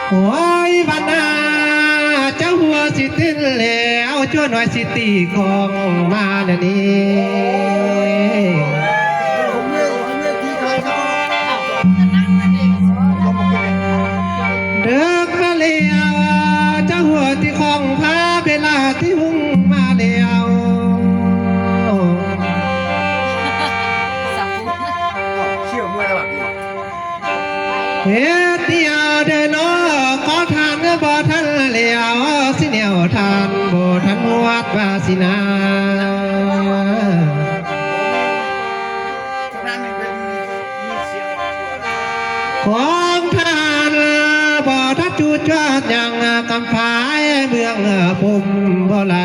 ໂອ້ຍ ບັນດາເຈົ້າຫົວຊິຕິນແລ້ວ ຈົວໜ້ອຍຊິຕີກອງມາແນວນີ້. ເດິກມາແລ້ວ ເຈົ້າຫົວທີ່ຂອງພາເວລາທີ່ຮຸ່ງມາແລ້ວ. ເຮັດດຽວເດີນໍ ຂອງທ່ານບໍ່ທັນແລ້ວ ຊິແນວທ່ານບໍ່ທັນຮອດວາສິນາ. ຂອງທ່ານບໍ່ທັນຈູດຈວາດຫຍັງ ກຳພາຍເມືອງພົມບໍ່ໄຫຼ.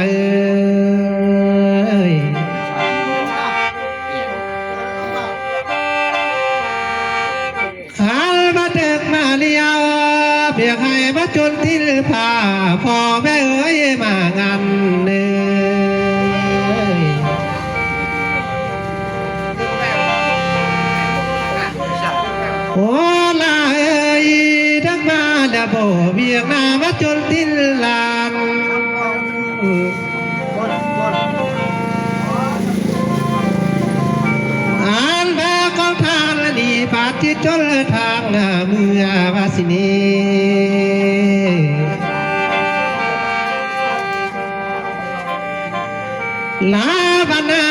ຄັນມາເດິກມາລຽວ ບຽກໃຫ້ມາຈົນຕິລພາ ພໍ່ແມ່ເອີຍມາງານເອີຍ. ໂອ້ລາເອີຍ ເດິກມາແລ້ວບໍ່ ວຽກໜ້າມາຈົນຕິລລານ. ອັນວ່າຂອງທ່ານນີ້ ປາດທີ່ຈົນທາງເມືອວາສິນີ ລາບັນນາ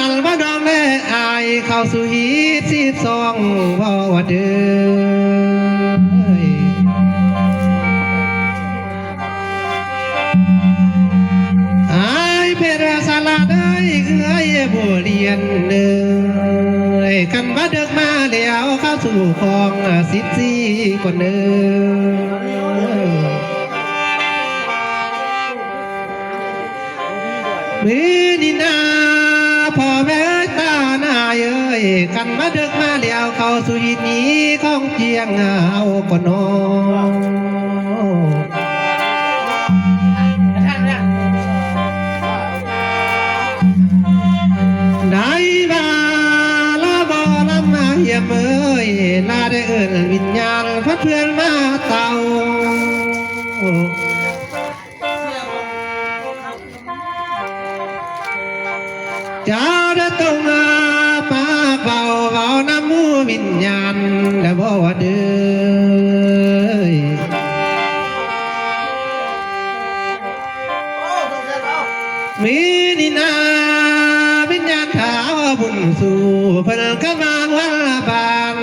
ອັນວ່ານ້ອງແລອ້າຍ ເຂົ້າສູ່ຮີດສິບສອງ ບໍ່ວ່າເດີ. ອ້າຍເພັດສາລາເອີຍ ເອື້ອຍບໍ່ລຽນເອີຍ ຄັນວ່າເດິກມາແລ້ວ ເຂົ້າສູ່ຂອງສິບສີ່ກ່ອນເດີ. ມື້ນີ້ນາ ພໍ່ແມ່ເອີຍຕານາຍເອີຍ ຄັນວ່າເດິກມາແລ້ວ ເຂົ້າສູ່ຮີດຮີຂອງຈຽງເຮົາກ່ອນເນາະ. ໄດ້ວ່າລາບໍ່ລຳຮຽມເອີຍ ລາໄດ້ເອີ້ນວິນຍານພັດເພື່ອນມາເຕົ້າ. ເຈົ້າໄດ້ຕົງປາກເວົ້າ ເວົ້ານຳໝູ່ວິນຍານ ແລະບໍ່ວ່າເດີຍ. ມີນີ້ນາ ວິນຍານທ້າວບຸນຊູ ເພິ່ນກະມາວັນລະບານ.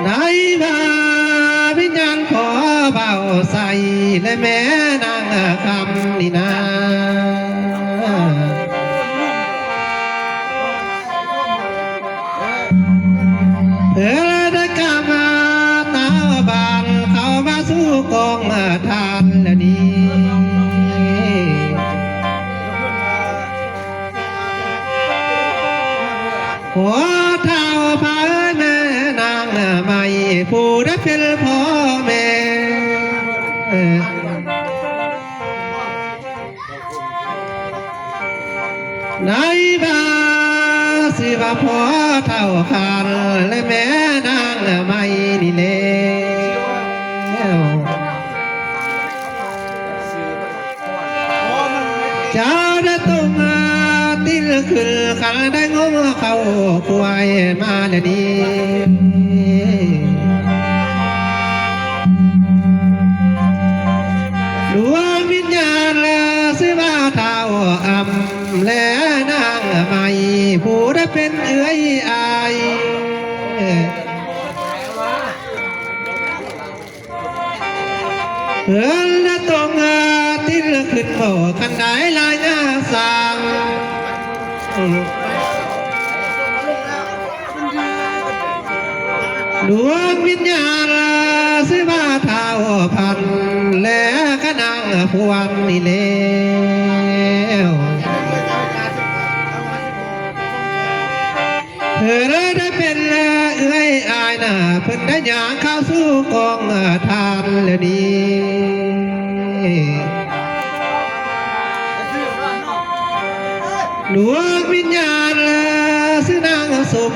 ໄດ້ວ່າວິນຍານພໍ່ບ່າວໄຊ ແລະແມ່ນາງຄຳນີ້ນາ ເພິ່ນໄດ້ກະມາຕາວບ້ານ ເຂົ້າມາສູ່ກອງທານແລ້ວນີ້. ພໍ່ທ້າວພາແມ່ນາງໄມ້ ຜູ້ໃດເປັນພໍ່ແມ່ ໃນບາຊິວ່າພໍ່ທ້າວຄານ ແລະແມ່ນາງໄມ້ນີ້ແລ້ວ. ເຈົ້າໄດ້ຕົງຕິລຂຶ້ນ ຄັນໄດ້ງົມເຂົ້າຄວາຍມາແລ້ວນີ້. ດວງວິນຍານຊື່ວ່າທ້າວອຳ ແລະນາງໄມ້ ຜູ້ໄດ້ເປັນເອື້ອຍອ້າຍ. ເພິ່ນລະຕົງຕິລຂຶ້ນບໍ່ ຄັນໄດ້ລາຍາສັງ ດວງວິນຍານຊື່ວ່າທ້າວພັນ ແລະກະນາງພວນນີ້ແລ້ວ. ເພິ່ນໄດ້ເປັນເອື້ອຍອ້າຍນາ ເພິ່ນໄດ້ຍ່າງເຂົ້າສູ່ກອງທານແລ້ວນີ້. ດວງວິນຍານຊື່ນາງສົມ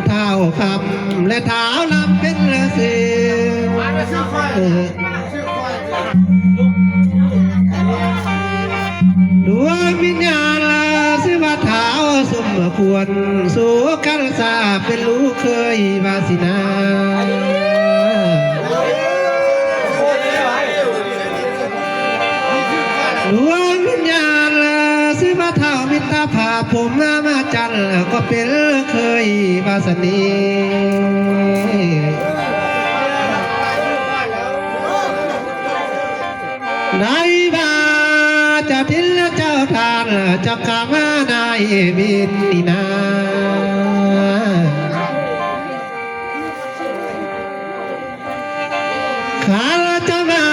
ທ້າວຄຳ ແລະ ທ້າວລຳເປັນຊື່ ດວງວິນຍານຊື່ວ່າທ້າວສົມຄວນ ສຸກັນສາ ເປັນລູກເຂີຍວາສິນາ. ດວງວິນຍານຊື່ວ່າທ້າວມິດຕະພາບ ພົມມະມາຈັນ ກໍເປັນເຂີຍວາສະນີ. ໄດ້ວ່າເຈົ້າຖິ່ນເຈົ້າຖານ ເຈົ້າກະມານາຍວິນນີ້ນາ. ຂ້າລະຈະມາ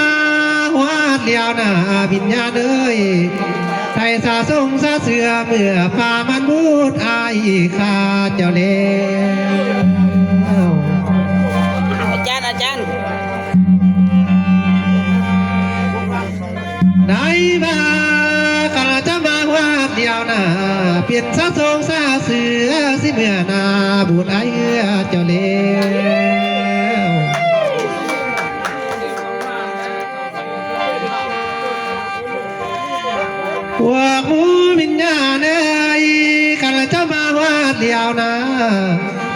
ຮອດແລ້ວນາ ວິນຍານເອີຍ ໄດ້ສາສົງສາເຊື່ອ ເມື່ອພາມັນບຸດອ້າຍຂ້າເຈົ້າແລ້ວ. ອາຈານ ອາຈານ ໄດ້ວ່າຂ້າລະຈະມາຮອດແລ້ວນາ ປ່ຽນສາສົງສາເຊື່ອ ຊິເມື່ອນາບຸດອ້າຍເອື້ອເຈົ້າແລ້ວ. ພວກໝູ່ວິນຍານເອີຍ ຂ້າລະຈະມາຮອດແລ້ວນາ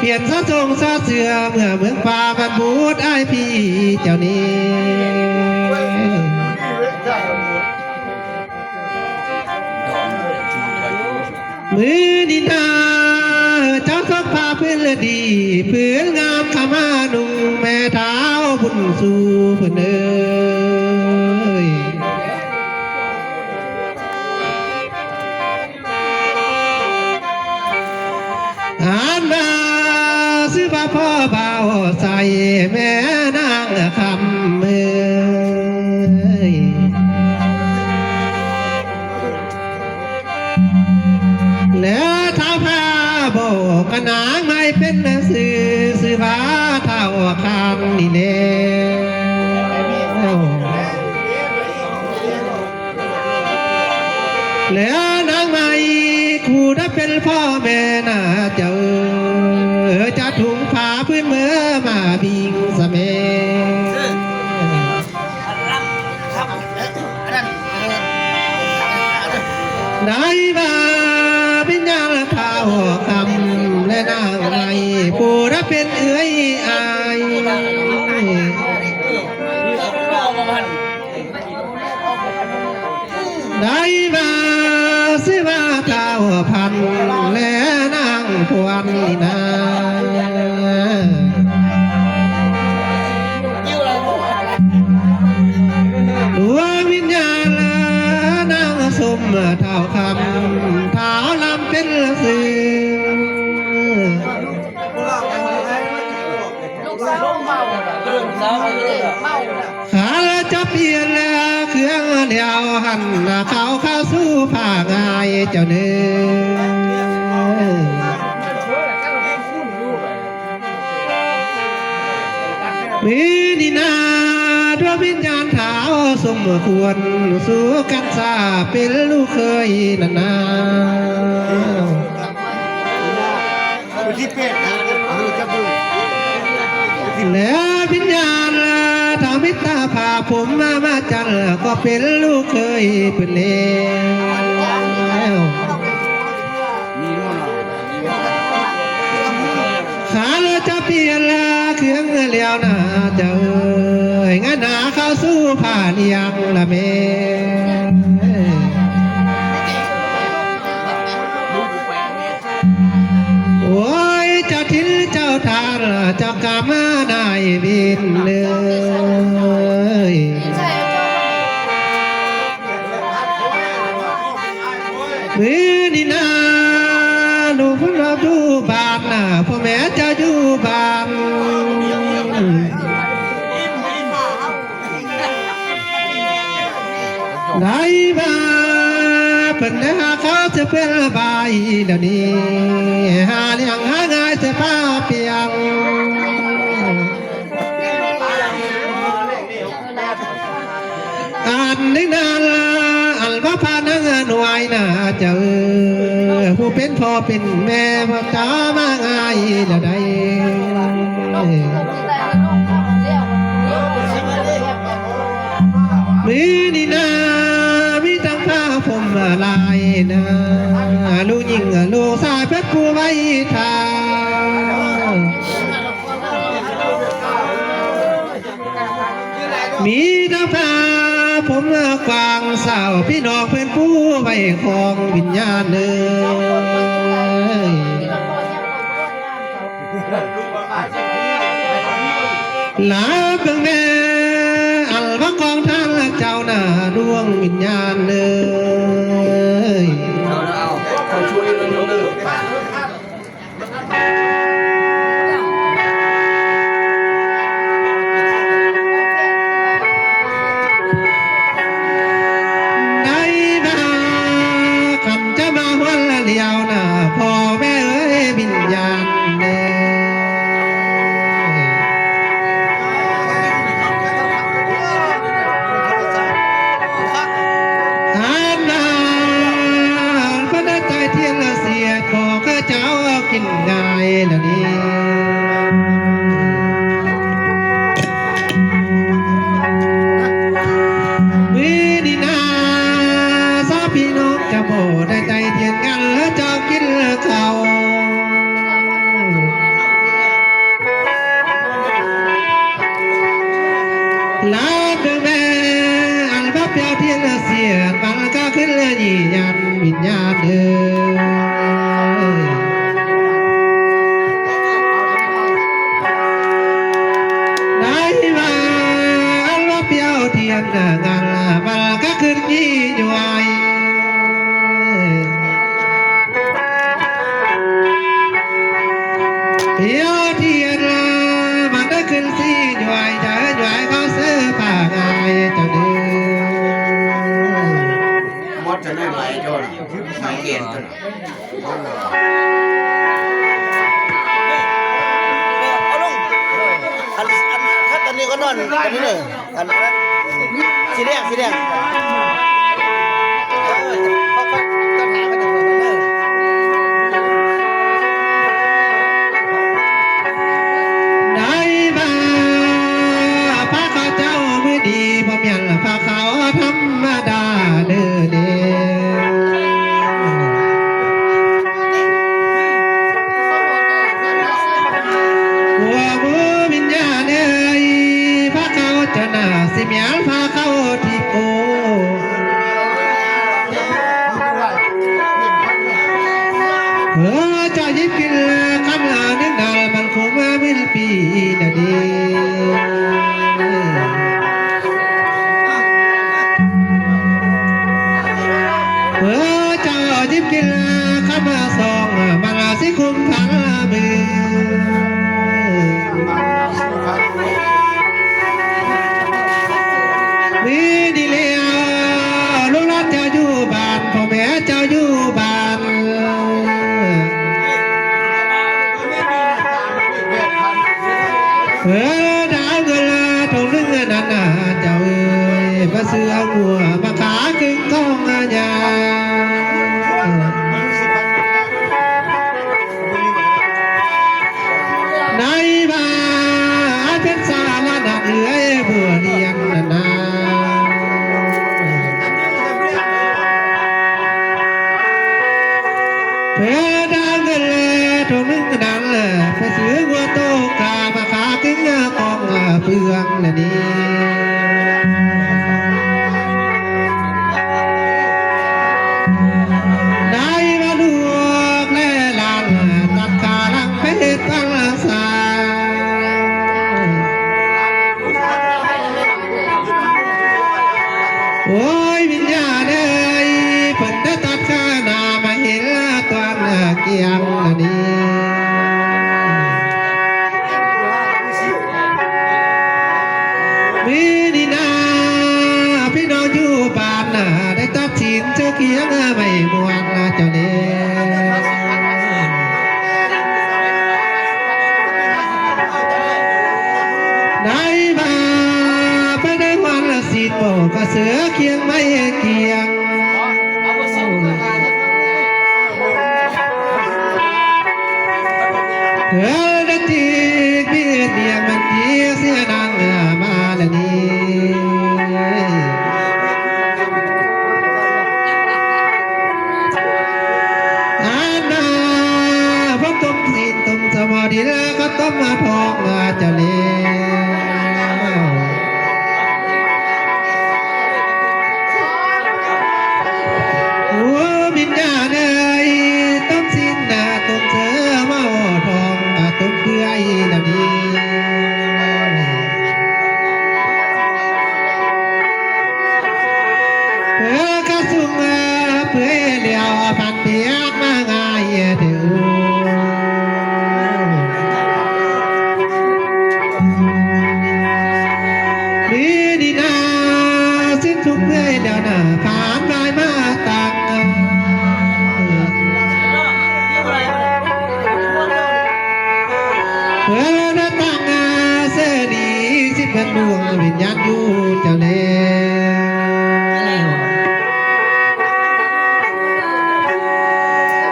ປ່ຽນສາສົງສາເຊື່ອ ເມື່ອເມືອງຟ້າບັນບຸດອ້າຍພີ່ເຈົ້ານີ້. ມື້ນີ້ນາ ເຈົ້າສົກຜ້າພື້ນລະດີ ພື້ນງາມຂະມານຸ່ງ ແມ່ທ້າວບຸນຊູເພິ່ນເອີຍ. ອ່ານວ່າຊື່ວ່າພໍ່ບ່າວໃສ ແມ່ນາງຄຳເອີຍ. ແລະ ທ້າວພາບອກກັບນາງໃໝ່ເປັນຊື່ ຊື່ວ່າທ້າວຄານນີ້ແລ້ວ. ແລະນາງໃໝ່ຜູ້ໃດເປັນພໍ່ແມ່ນາເຈົ້າ ຈະທຸງຜ້າພື້ນເມືອມາບິງສະແມ. ໄດ້ວ່າວິນຍານທ້າວຄຳ ແລະນາງໃໝ່ ຜູ້ໃດເປັນເອື້ອຍອ້າຍ ໄດ້ວ່າຊື່ວ່າທ້າວພັນ ແລະນາງພວນນີ້ນາ. ດວງວິນຍານນາງສົມ ທ້າວຄຳ ທ້າວລຳເປັນຊື່ ຂ້າລະຈະປ່ຽນເຄື່ອງແລ້ວຫັ້ນ ເຂົ້າ ເຂົ້າສູ່ຜ້າງ່າຍເຈົ້າເນີ. ມື້ນີ້ນາ ດວງວິນຍານທ້າວສົມຄວນ ສຸກັນສາເປັນລູກເຂີຍນັ້ນນາ. ແລະວິນຍານທຳມິດຕະພາບ ພົມມະມາຈັນ ກໍເປັນລູກເຂີຍເພິ່ນແລ້ວ. ຂ້າລະຈະປ່ຽນເຄື່ອງແລ້ວນາເຈົ້າເອີຍ ງານໜ້າເຂົ້າສູ່ຜ້າລ້ຽງລະແມ່. ໂອ້ຍ ເຈົ້າຖິ່ນເຈົ້າຖານ ເຈົ້າກະມານາຍວິນເອີຍ. ມື້ນີ້ນາ ລູກເພິ່ນຢູ່ບ້ານນາ ພໍ່ແມ່ເຈົ້າຢູ່ບ້ານ. ໄດ້ວ່າເພິ່ນໄດ້ຫາເຂົ້າຈະເປັນລະບາຍດຽວນີ້ ຫາລ້ຽງຫາງ່າຍຈະປາປ່ຽງ. ອັນນີ້ນາ ອັນວ່າພານາງໜ່ວຍນາເຈົ້າເອີຍ ເປັນພໍ່ເປັນແມ່ ບໍ່ຈາມາງ່າຍແນວໃດ. ມື້ນີ້ນາ ມີທັງພະພົມຫຼາຍນາ ລູກຍິງລູກຊາຍເພິ່ນຜູ້ໄວ້ທ່າ. ມີທັງພະພົມກວ້າງຊາວ ພີ່ນ້ອງເພິ່ນຜູ້ໄວ້ຄອງວິນຍານເອີຍ. ລາເບິ່ງແດ່ ອັນວ່າຂອງທ່ານເຈົ້ານາ ດວງວິນຍານເອີຍ. ໄດ້ມາ ຄັນຈະມາຮອດແລ້ວນະ ພໍ່ແມ່ເອີຍ ວິນຍານເອີຍ. ອັນນັ້ນ ເພິ່ນໄດ້ໄຕ້ທຽນເສຍ ຂໍເຂົາເຈົ້າກິນງ່າຍລະນີ້. ມື້ນີ້ນາ ສາພີ່ນ້ອງຈະບໍ່ໄດ້ໄຕ້ທຽນງານ ແລ້ວເຈົ້າກິນເຂົ້າ. ລາວເດີແມ່ ອັນວ່າປຽວທຽນເສຍ ມັນກະຂຶ້ນຍີ່ຍານວິນຍານເອີຍ. ໄດ້ວ່າ ອັນວ່າປຽວທຽນງານ ມັນກະຂຶ້ນຍີ່ຍວຍ. ປຽວທຽນມັນໄດ້ຂຶ້ນສີຍວຍ ຈະຍວຍເຂົ້າເສືອປາງ່າຍເຈົ້າເດີ. ໝົດຈະໄດ້ໄໝໂຈນ ໄໝເກນໂຈນ ເອົາລົງ ອັນ ອັນ ຄັດຕອນນີ້ກໍນອນ ຕອນນີ້ເດີ. ອັນນັ້ນ ສີແດງ ສີແດງ ເອີ ຄ່ອຍໆ ຕ້ອງຫາໄປຕາມເດີ. ໄດ້ມາພະເຂົ້າເຈົ້າມື້ດີ ບໍ່ແມ່ນພະເຂົ້າທຳມະດາເດີເດ. ພວກໝູວິນຍານເອີຍ ພະເຂົ້າເຈົ້ານາ ຊິແມ່ນພະເຂົ້າທິບໂອ. ເອີ ເຈົ້າຍິບກິນຄຳລະໜຶ່ງນານ ມັນຄົງມາໝື່ນປີນະເດ. ເອີ ເຈົ້າຈິບກິນຄຳສອງ ມັນລະຊິຄຸມພັນມື. ມີດີແລ້ວ ລູກຫຼານເຈົ້າຢູ່ບ້ານ ພໍ່ແມ່ເຈົ້າຢູ່ບ້ານ. ເອີ ດາວເງິນລະຖົງໜຶ່ງນັ້ນນະ ເຈົ້າເອີຍ ມາຊື້ເອົາງົວມາຂາຍຄຶ່ງຂອງອາຍາ. ໃນວ່າເປັນສາລະນະເອື້ອຍ ເພື່ອລ້ຽງນານາ. ເພື່ອດາວເງິນແລ ຖົງໜຶ່ງນັ້ນແລ ໄປຊື້ງົວໂຕກາ ມາຂາຍຄຶ່ງຂອງເປືອງລະນີ້. ໄດ້ວ່າລູກແລຫຼານ ຕັດຂາຫຼັງໄປເຮັດພັນສາ. ໂອ້ຍ ວິນຍານເອີຍ ເພິ່ນໄດ້ຕັດຂາໜ້າມາເຫັນລະຕອນກຽງລະນີ້. ມື້ນີ້ນາ ພີ່ນ້ອງຢູ່ບ້ານນາ ໄດ້ຕັດສິນເຈົ້າຄຽງໄມ້ມ່ວນນາເຈົ້າແລ. ໄດ້ມາໄປໄດ້ວັນລະສິບໂມງ ກະເສືອຄຽງໄມ້ຄຽງ. ເອີ ນະຈິກ ມີເອື້ອນດຽງມັນດີ ເສຍນາງມາລະນີ ອັນນາ ພົບຕົ້ມຊີ້ນຕົ້ມສະໝໍດີ ແລ້ວກໍຕົ້ມມາທອງມາຈະເລ ໂອ້ ວິນຍານເອີຍ ຕົ້ມຊີ້ນນະ ຕົ້ມເສືອ ເມົາທອງ ອາ ຕົ້ມເປືອຍນະດີ ເອີ ກະສຸງ ອາ ເປືອຍແລ້ວ ພັນປຽກມາງ່າຍເດີ ມີດີນາ ສິ້ນສຸກເມື່ອຍແລ້ວນາ ຜ່ານມາຍມາຕັກ ເອີ ນາຕັກ ເສີດີ ສິເປັນດວງວິນຍານຢູ່ຈະແລ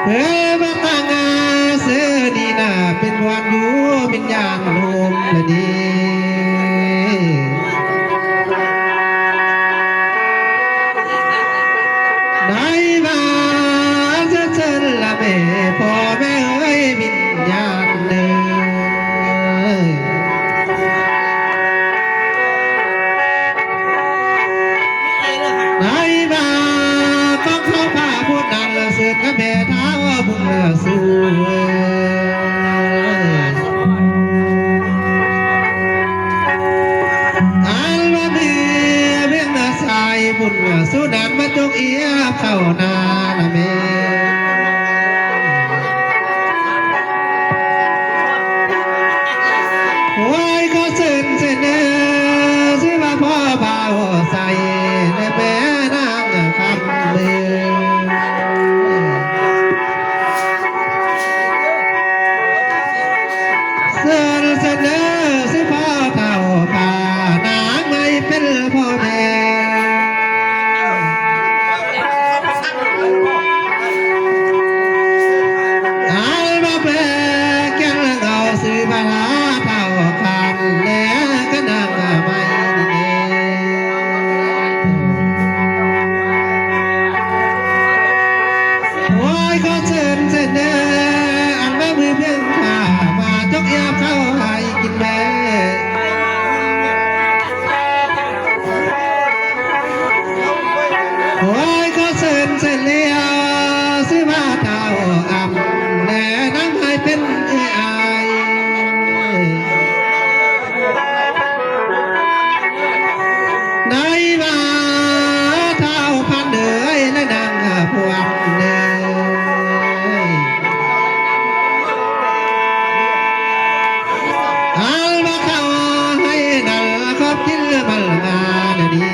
ເອີ ມາຕັ້ງເສີດີນາ ເປັນວັນຢູ່ວິນຍານໂຮມລະດີ ໄດ້ມາເຊີນລະແມ່ ພໍ່ແມ່ເອີຍ ວິນຍານເອີຍ ໃນວ່າຂອງເຂົາພາບຸນນັ້ນ ສືບກັບແມ່ທ້າວບຸນສູ ອັນວ່າເມື່ອເວງນາຊາຍບຸນສູນັ້ນ ມາຈົກອຽບເຂົ້ານານະແມ່ ໂອ້ຍ ຂໍເຊີນເຊີນເດີ ຊື່ວ່າພໍ່ບ່າວໃສ ແລະແມ່ນາງຄຳເດີ ເຊີນເຊີນເດີ ຊື່ພໍ່ເຖົ້າຂ້າ ນາງໃໝ່ເປັນພໍ່ແມ່ ອາລະແປກຽນເອົາຊື່ພະລາທ້າວຄານ ແລະກະນາງໃໝ່ນີ້ແດ່ ໂອ້ຍ ຂໍເຊີນເຊີນເດີ ອັນວ່າມື້ເພິ່ນພາມາຈົກຢາມເຂົ້າໃຫ້ກິນແດ່ ໂອ້ຍ ຂໍເຊີນເຊີນແລ້ວ ຊື່ວ່າທ້າວອຳ ແລະນາງໃຫ້ເປັນເອື້ອຍອ້າຍ ໃນວ່າທ້າວພັນເອີຍ ແລະນາງພວນເອີຍ ອັນວ່າເຂົ້າໃຫ້ນັ້ນ ຂອບກິນມັນງານດີ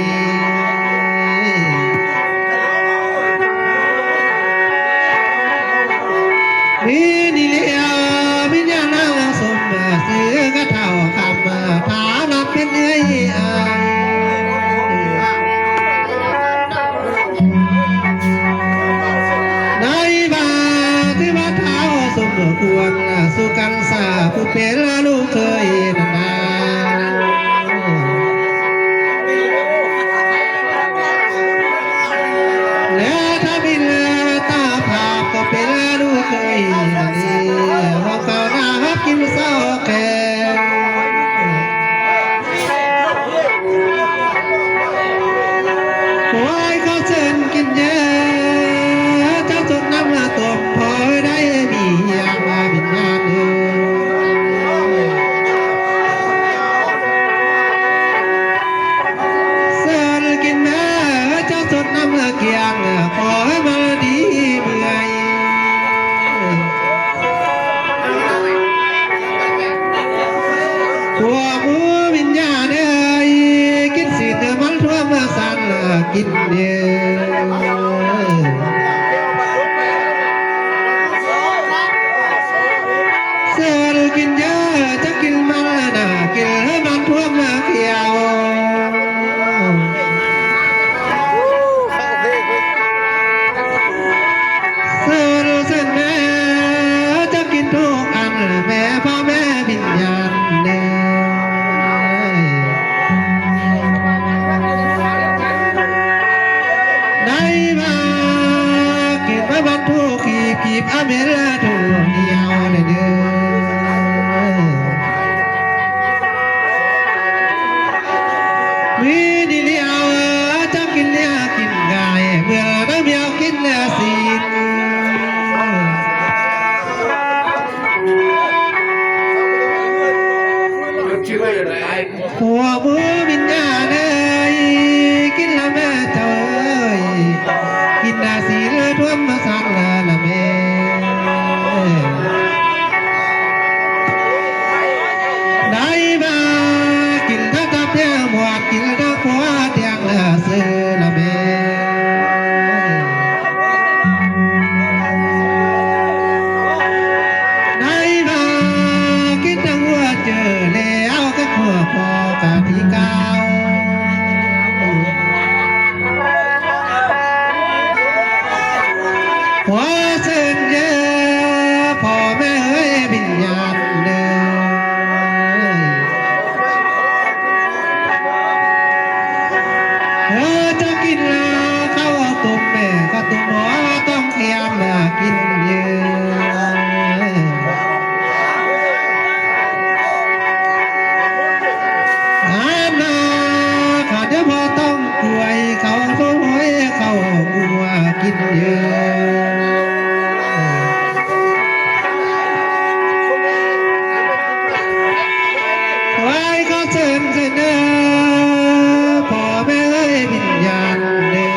ມີນີ້ແລ້ວ ວິນຍານນາງສົມຊື່ກະທ້າວຄຳ ຖານະເປັນເອື້ອຍອ້າຍ ໃນວ່າທີ່ວ່າທ້າວສົມຄວນສຸກັນສາ ຜູ້ເປັນລູກເຂີຍນັ້ນນາ ແລະທຳອິນຕາພາບກໍເປັນລູກເຂີຍນັ້ນເອງ ເວົ້າເຂົ້າໜ້າຮັບກິນເຊົ້າແກງ ໂອ້ຍ ຂໍເຊີນກິນເດີ້ ເຈົ້າຈົງນຳມາຕົ້ມ ພໍໄດ້ມີຫຍັງມາເປັນງານເອີຍ ວັດຖຸຄີບໆ ອາເມລາທຸດຽວເດີ. ມື້ນີ້ແລ້ວ ເຈົ້າກິນເຫຼືອກິນງ່າຍ ເມື່ອນາງແມວກິນແລະຊີ້ນ. ພວກໝູວິນຍານເອີຍ ກິນລະແມ້ເຈົ້າເອີຍ ກິນນາສີນທວມມາສັນລະແມ້. ໄດ້ມາກິນທັງຕັບແທ້ໝວດ ກິນທັງຫົວແທ້ລະເຊີລະແມ້. ໄດ້ມາກິນທັງຫົວເຈີແລ້ວ ກໍຂົວພໍກະທີ່ກ່າວ ຂໍເຊີນເດີ ພໍ່ແມ່ເອີຍ ວິນຍານເດີ. ເອີ ຈະກິນເຂົ້າຕົ້ມແມ່ ເຂົ້າຕົ້ມໝໍຕ້ອງຄຽມມາກິນເດີ. ອານາ ຂ້າດຽວບໍ່ຕ້ອງກວຍ ເຂົ້າໂຊໂຫຍ ເຂົ້າງົວກິນເດີ. ໄວ້ຂໍເຊີນເດີ ພໍ່ແມ່ເອີຍ ວິນຍານເດີ.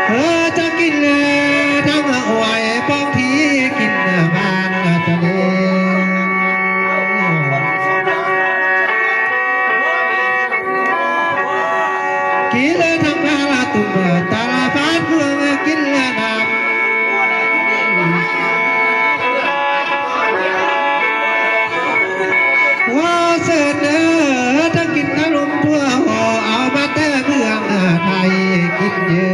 ເອີ ຈະກິນເລີ ທັງອວຍປອງທີ່ກິນບ້ານຈະເລີ. ກິນເລີທັງປາລາຕຸ່ມ ຕາລາຟານເມືອງ ກິນເລີນ້ຳ ຂໍເຊີນເດີ ທັງກິນຂະໜົມທົ່ວຫໍ່ ເອົາມາແຕ່ເມືອງໄທກິນເດີ.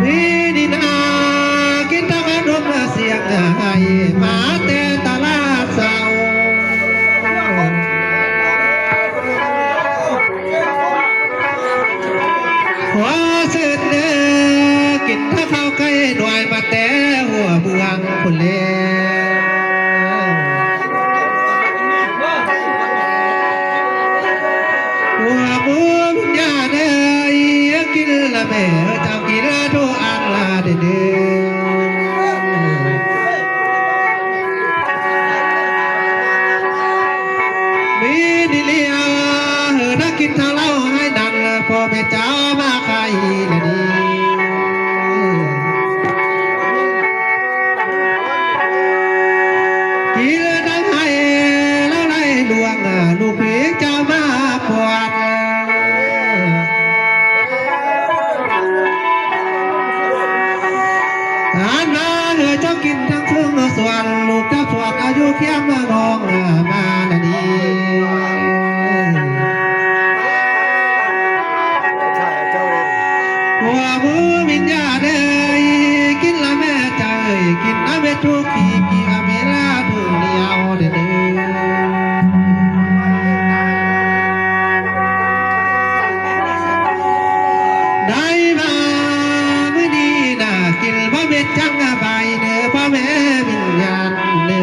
ມີນີ້ນາ ກິນທັງຂະໜົມສຽງໄຫ້ ມາແຕ່ຕະຫຼາດເຊົ້າ. ຂໍເຊີນເດີ ກິນທາເຂົ້າໄກ່ໜ່ວຍມາແຕ່ຫົວເມືອງພຸ້ນແລ້ວ. ຫົວໝູວິນຍານເອີຍ ກິນລະແມ່ເຈົ້າ ກິນລະທຸກອັນລະເດີ. ມີນີ້ລຽວ ເຮີ ຖ້າກິນເຂົ້າເຫຼົ້າໃຫ້ນັ້ນ ພໍ່ແມ່ເຈົ້າມາໄຄລະດີ. ກິນລະທັງໄຫ້ລະໄຫຼຫຼວງ ລູກພີເຈົ້າມາປອດ. ອານາເອີຍ ເຈົ້າກິນທັງເທິງສວນ ລູກຈະສວນອາຍຸຄຽມມານ້ອງມານະນີ. ຫົວໝູວິນຍານເອີຍ ກິນລະແມ່ເຈົ້າເອີຍ ກິນລະແມ່ທຸກທີ່ ກິນອາເມລາທຸກດຽວເດີ. ໄດ້ມາມື້ນີ້ນະ ກິນບໍ່ເມັດຈັງບາຍເດີ ພໍ່ແມ່ວິນຍານເດີ.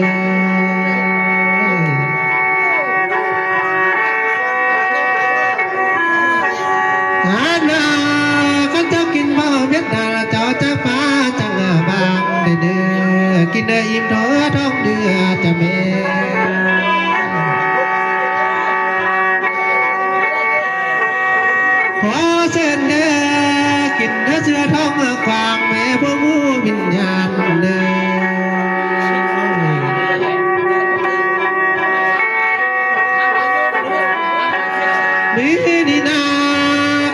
ອານາ ຄັນເຈົ້າກິນບໍ່ເມັດນະ ເຈົ້າຈະປາຈັງບາງເດີ ກິນໃຫ້ອີ່ມທົ່ວທ້ອງເດືອຈະແມ່. ຂໍເຊີນເດີ ກິນເດີເສືອທ້ອງກວ້າງ ແມ່ພວກໝູວິນຍານເດີ. ມື້ນີ້ນາ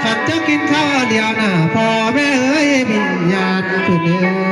ຄັນເຈົ້າກິນເຂົ້າດຽວນາ ພໍ່ແມ່ເອີຍ ວິນຍານເພິ່ນເອີຍ.